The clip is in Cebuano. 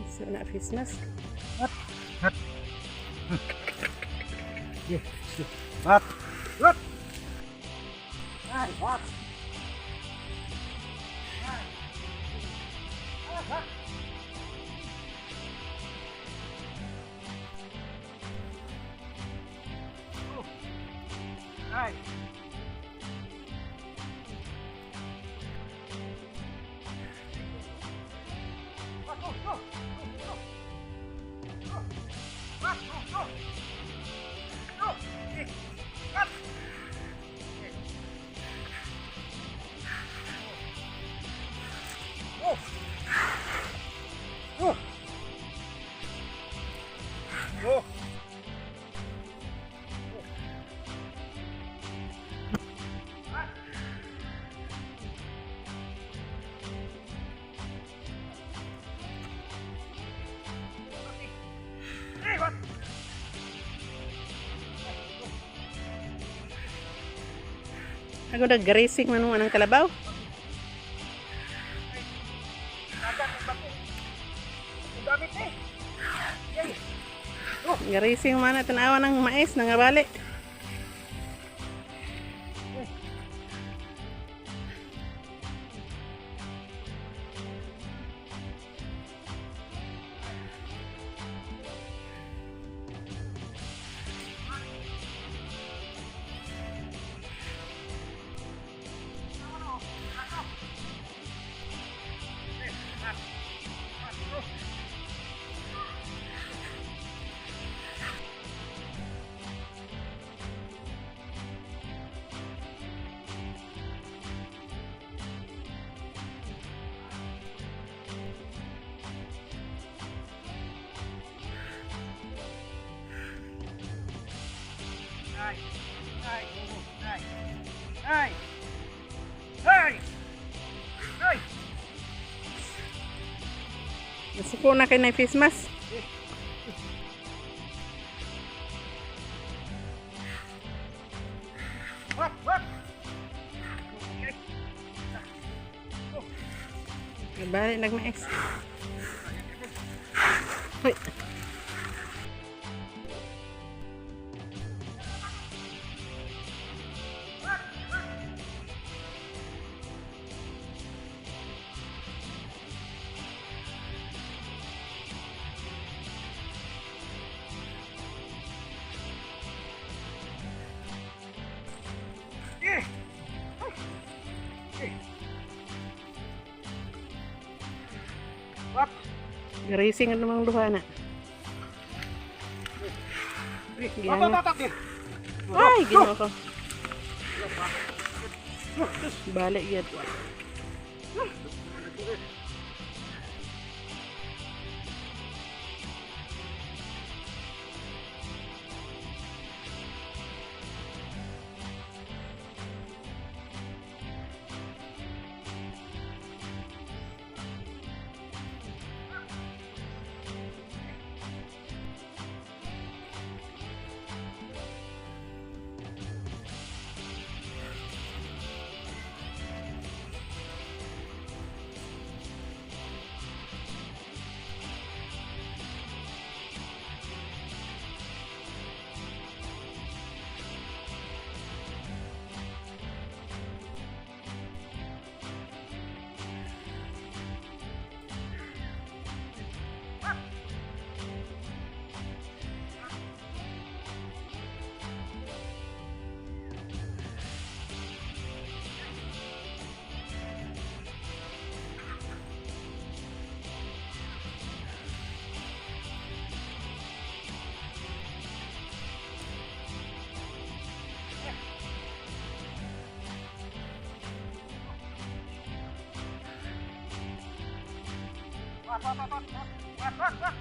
So na face mask. What? What? Ay, what? Ay. Go. Ako nag-racing man mo anang kalabaw. Racing man na tanawa ng mais nangabali. Ay. Ay. Ay. Ay. Ay. Ay. Nasuko na kay na face mask. What? What? Nabali nagmais. Hoy. What? Racing ang namang duha na. What? What? What? Ay, ginoo ko. Balik gyud. What? What? What? What? What? What? What? What? What? What?